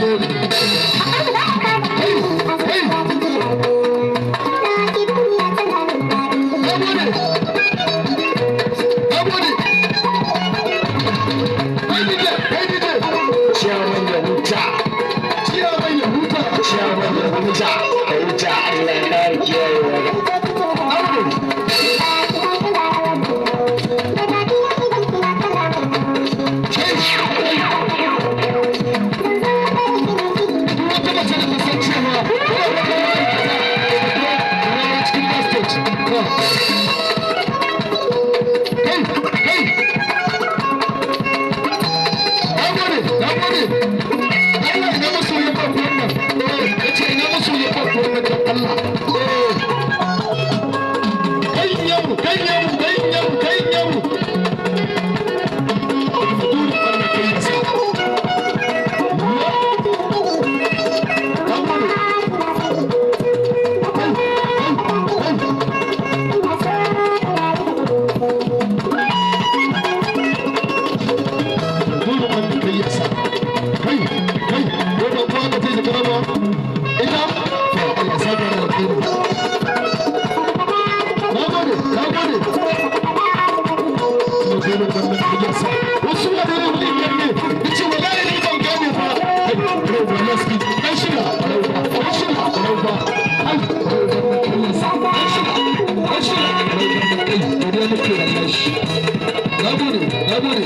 Alheri. Hey, hey. Na gode. Na gode. Hey DJ, hey DJ. Ciyaman ya huta. Ciyaman ya huta. Ciyaman ya huta. Ya huta, Allah ya kare kiyayewa. Na gode. Hey, hey. Duk wata mace da ta san cewa tana wata ma'aikata, rawa cikin basket. Hey, hey. Na gode, na gode. Allah, ina masoyin babu wannan. Eh, yace ina masoyin babu wannan, dan Allah. Eh. Kai yamu, kai yamu, kai yamu, kai yamu. Dole Allah kai ya sa. Na gode. Kai, kai, kai. Dole wanda kai ya sa. Kai, kai, ko ba kuwa ka ce da ba? Ita? To, Allah saka da alkhairi. Na gode, na gode. Dole wanda kai ya sa. Wasu na da yin ne, yace wallahi ni ban gane ba. Kai, kai, wallahi, dan shida, dan shida, ba. Ai, dole wanda kai ya sa. Dan shida, dan shida, kai, godiya nake wallahi. Na gode, na gode.